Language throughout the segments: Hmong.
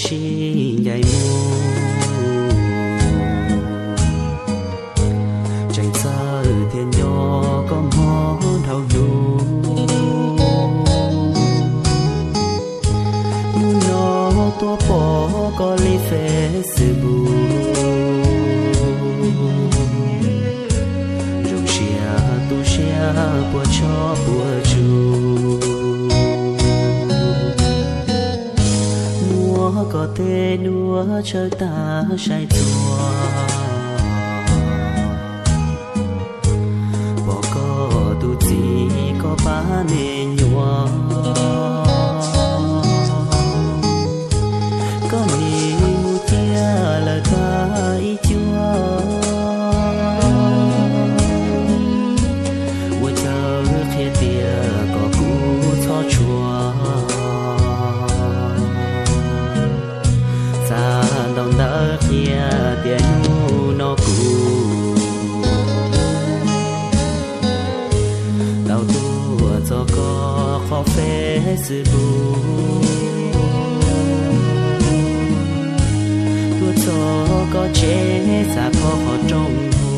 sib ncaim mus, tseem txawj thiab nco koj hmo dhau hnub. Hnub no tuaj pom koj li Facebook, zoo siab tu siab puas tshoj puas tsuj. Muab koj tej duab tsawv tag saib txhua, pom koj tus txiv koj pab me nyuam, koj nim mus ciaj lawm tag ib cuab. Ua cas qhia tias kom kuv txhob tshua, xav ntau ntawv qhia tias hnub no kuv tau tuaj txog koj qhov Facebook, tuaj txog koj tsev xav koj qhov rooj hu,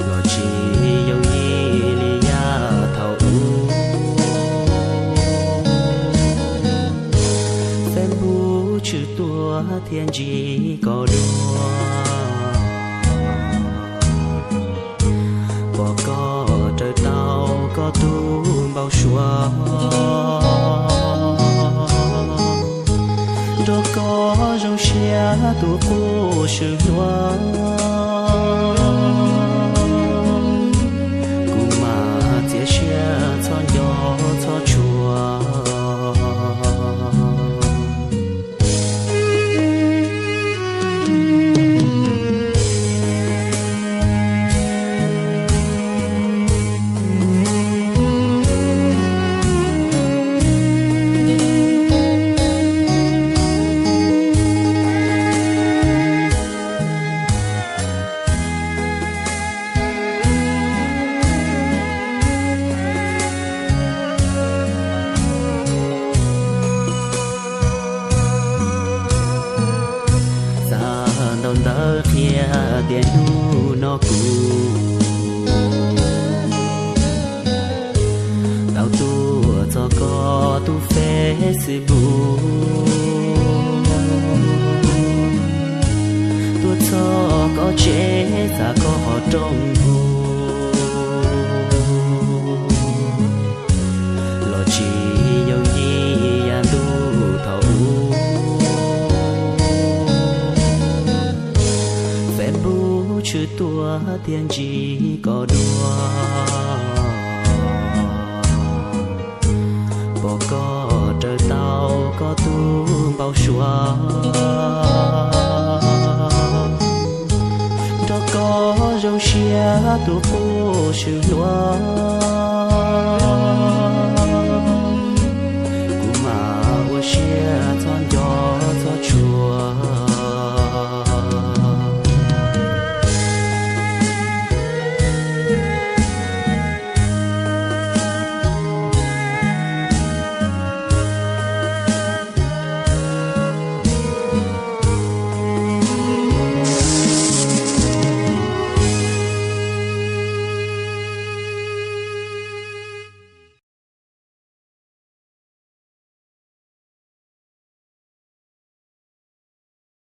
los tsis yooj yim li yav thaum ub. Facebook tshwm tuaj thiab ntsib koj dua, pom koj raws tau koj tus npau suav, nrog koj zoo siab tus qub swm hlua, kuv mam txiav siab txhob nco txhob tshua. Xav ntau ntawv qhia tias hnub no kuv tau tuaj txog koj tus Facebook, tuaj txog koj tsev xav koj qhov rooj hu, los tsis yooj yim yav ntuj thaum ub. Facebook tshwm tuaj thiab ntsib koj dua, pom koj raws tau koj tus npau suav, nrog koj zoo siab tus qub swm hlua,